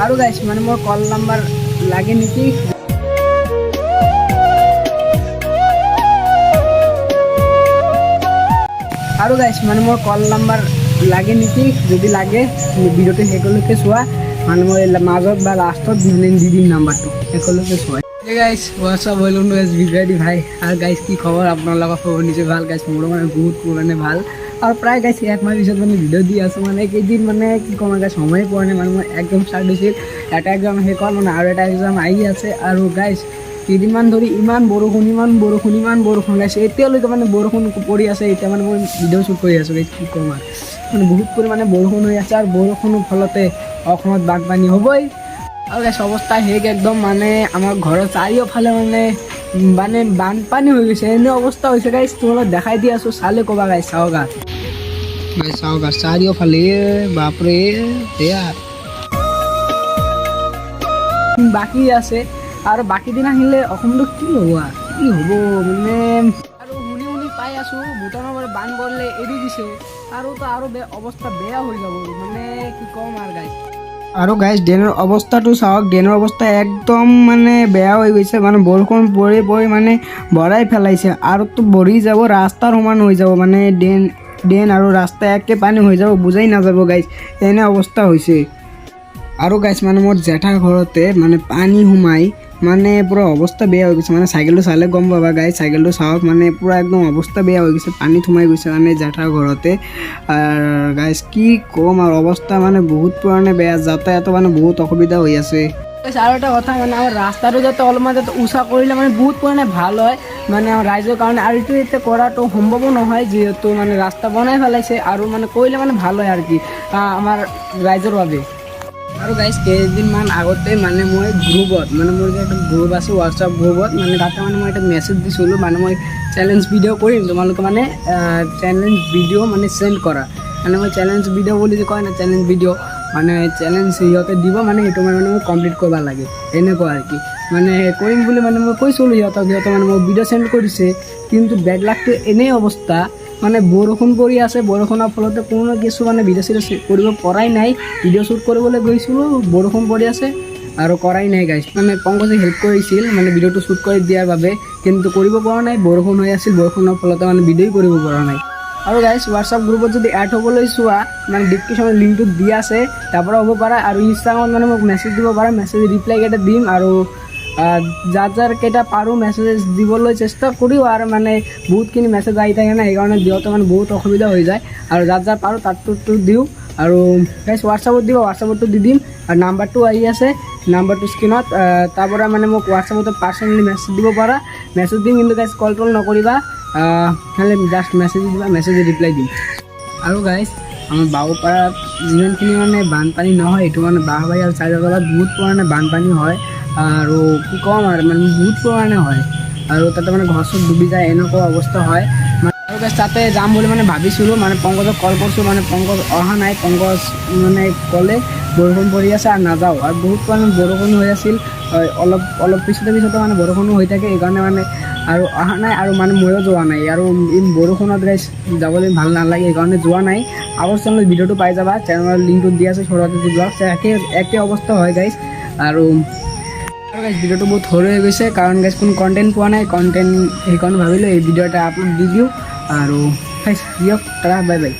আৰু গাইছ, মানে মোৰ কল নাম্বাৰ লাগে নেকি? আৰু গাইছ, মানে মোৰ কল নাম্বাৰ লাগে নেকি? যদি লাগে, ভিডিঅ'টো শেষলৈকে চোৱা। মানে মই মাজত বা লাষ্টত মানে দি দিম নাম্বাৰটো। শেষলৈকে চোৱা। গাইছ, WhatsApp, welcome to S B ভাই। আৰু গাইছ, কি খবৰ আপোনালোকৰ? খবৰ নিশ্চয় ভাল। গাইছ, মোৰো মানে বহুত মানে ভাল। আৰু প্ৰায় গাইছ, এক মাহ পিছত মানে ভিডিঅ' দি আছোঁ। মানে কেইদিন মানে কি ক'ম গাইছ, সময়ে পোৱা নাই। মানে মই এক্সাম ষ্টাৰ্ট হৈছিল, এটা এক্সাম শেষ হ'ল, মানে আৰু এটা এক্সাম আহি আছে। আৰু গাইছ, কেইদিনমান ধৰি ইমান বৰষুণ, ইমান বৰষুণ, ইমান বৰষুণ গাইছ, এতিয়ালৈকে মানে বৰষুণ পৰি আছে। এতিয়া মানে মই ভিডিঅ' শ্বুট কৰি আছোঁ। গাইছ, কি ক'ম আৰু, মানে বহুত পৰিমাণে বৰষুণ হৈ আছে আৰু বৰষুণৰ ফলতে অসমত বানপানী হ'বই। আৰু গাইছ, অৱস্থা শেষ একদম। মানে আমাৰ ঘৰৰ চাৰিওফালে মানে বানপানী হৈ গৈছে, এনে অৱস্থা হৈছে। গাইছ, তোমালোক দেখাই দি আছোঁ, চালে ক'বা। গাইছ, চাওক আৰু, গাইছ, চাওক আৰু চাৰিওফালে, বাপৰে, এয়া বাকী আছে আৰু বাকী দিন আহিলে অসমটো কি হ'ব আৰু কি হ'ব মানে। আৰু শুনি শুনি পাই আছোঁ, ভূটানৰ পৰা বান কৰিলে এৰি দিছে আৰু তো আৰু বেয়া অৱস্থা বেয়া হৈ যাব। মানে কি ক'ম আৰু গাইছ। আৰু গাইছ, ড্ৰেইনৰ অৱস্থাটো চাওক। ড্ৰেইনৰ অৱস্থা একদম মানে বেয়া হৈ গৈছে। মানে বৰষুণ পৰি পৰি মানে ভৰাই পেলাইছে আৰু তো ভৰি যাব, ৰাস্তাৰ সমান হৈ যাব। মানে ড্ৰেইন ড্ৰেইন আৰু ৰাস্তা একে পানী হৈ যাব, বুজাই নাযাব গাইছ, এনে অৱস্থা হৈছে। আৰু গাইছ, মানে মোৰ জেঠাৰ ঘৰতে মানে পানী সোমাই মানে পূৰা অৱস্থা বেয়া হৈ গৈছে। মানে চাইকেলটো চালে গম পাবা গাইছ। চাইকেলটো চাওক, মানে পূৰা একদম অৱস্থা বেয়া হৈ গৈছে, পানীত সোমাই গৈছে মানে জেঠাৰ ঘৰতে। গাইছ, কি ক'ম আৰু, অৱস্থা মানে বহুত পৰিমাণে বেয়া। যাতায়াতো মানে বহুত অসুবিধা হৈ আছে। আৰু এটা কথা, মানে আমাৰ ৰাস্তাটো যাতে অলপমান যাতে উঁচা কৰিলে মানে বহুত পৰিমাণে ভাল হয় মানে আমাৰ ৰাইজৰ কাৰণে। আৰু এইটো এতিয়া কৰাটো সম্ভৱো নহয়, যিহেতু মানে ৰাস্তা বনাই পেলাইছে। আৰু মানে কৰিলে মানে ভাল হয় আৰু কি আমাৰ ৰাইজৰ বাবে। আৰু গাইজ, কেইদিনমান আগতে মানে মই গ্ৰুপত, মানে মোৰ যে এটা গ্ৰুপ আছে হোৱাটছআপ গ্ৰুপত, মানে তাতে মানে মই এটা মেছেজ দিছিলোঁ, মানে মই চেলেঞ্জ ভিডিঅ' কৰিম, তোমালোকে মানে চেলেঞ্জ ভিডিঅ' মানে চেণ্ড কৰা। মানে মই চেলেঞ্জ ভিডিঅ' বুলি যে কয় না, চেলেঞ্জ ভিডিঅ' মানে চেলেঞ্জ সিহঁতে দিব, মানে সেইটো মানে মই কমপ্লিট কৰিব লাগে, এনেকুৱা আৰু কি। মানে কৰিম বুলি মানে মই কৈছিলোঁ সিহঁতক। সিহঁতে মানে মোক ভিডিঅ' চেণ্ড কৰিছে, কিন্তু বেড লাকটো এনেই অৱস্থা, মানে বৰষুণ পৰি আছে। বৰষুণৰ ফলতে কোনো কিছু মানে ভিডিঅ' চিডিঅ' কৰিব পৰাই নাই। ভিডিঅ' শ্বুট কৰিবলৈ গৈছিলোঁ, বৰষুণ পৰি আছে আৰু কৰাই নাই গাইছ। মানে পংকজে হেল্প কৰিছিল মানে ভিডিঅ'টো শ্বুট কৰি দিয়াৰ বাবে, কিন্তু কৰিব পৰা নাই। বৰষুণ হৈ আছিল, বৰষুণৰ ফলতে মানে ভিডিঅ'ই কৰিব পৰা নাই। আৰু গাইছ, হোৱাটছআপ গ্ৰুপত যদি এড হ'বলৈ চোৱা, মানে ডিছক্ৰিপশ্যনত লিংকটো দিয়া আছে, তাৰ পৰা হ'ব পাৰা। আৰু ইনষ্টাগ্ৰামত মানে মোক মেছেজ দিব পাৰা, মেছেজ ৰিপ্লাই কেইটা দিম। আৰু যাৰ যাৰ কেইটা পাৰোঁ মেছেজ দিবলৈ চেষ্টা কৰিও। আৰু মানে বহুতখিনি মেছেজ আহি থাকে না, সেইকাৰণে দিওঁতে মানে বহুত অসুবিধা হৈ যায়। আৰু যাৰ যাৰ পাৰোঁ তাততো দিওঁ। আৰু গাইছ, হোৱাটছআপত দিব, হোৱাটছআপতো দি দিম। আৰু নাম্বাৰটো আহি আছে, নাম্বাৰটো স্ক্ৰীণত। তাৰ পৰা মানে মোক হোৱাটছআপত পাৰ্চনেলি মেছেজ দিব পাৰা, মেছেজ দিম। কিন্তু গাইছ, কল টল নকৰিবা, খালি জাষ্ট মেছেজ দিবা, মেছেজ ৰিপ্লাই দিম। আৰু গাইছ, আমাৰ বাবুপাৰাত যিমানখিনি মানে বানপানী নহয়, এইটো মানে বাঁহবাৰী আৰু চাৰিওফালত বহুত পৰিমাণে বানপানী হয়। আৰু কি ক'ম আৰু, মানে বহুত পৰিমাণে হয় আৰু তাতে মানে ঘৰ চৰ ডুবি যায়, এনেকুৱা অৱস্থা হয়। আৰু গাইছ, তাতে যাম বুলি মানে ভাবিছিলোঁ, মানে পংকজক কল কৰিছোঁ, মানে পংকজ অহা নাই। পংকজ মানে ক'লে বৰষুণ পৰি আছে আৰু নাযাওঁ। আৰু বহুত পৰিমাণে বৰষুণ হৈ আছিল, অলপ অলপ পিছতে পিছতে মানে বৰষুণো হৈ থাকে, সেইকাৰণে মানে আৰু অহা নাই। আৰু মানে ময়ো যোৱা নাই। আৰু এই বৰষুণত গাইছ, যাবলৈ ভাল নালাগে, সেইকাৰণে যোৱা নাই। আগৰ চেনেলত ভিডিঅ'টো পাই যাবা, চেনেলৰ লিংকটো দিয়া আছে, সৰস্বতী ব্লগ। একে একে অৱস্থা হয় গাইছ। আৰু আৰু গাইছ, ভিডিঅ'টো বহুত সৰু হৈ গৈছে, কাৰণ গাইছ, কোনো কণ্টেণ্ট পোৱা নাই কণ্টেণ্ট, সেইকাৰণে ভাবিলোঁ এই ভিডিঅ' এটা আপলোড দি দিওঁ। আৰু গাইছ, দিয়ক, টাটা, বাই বাই।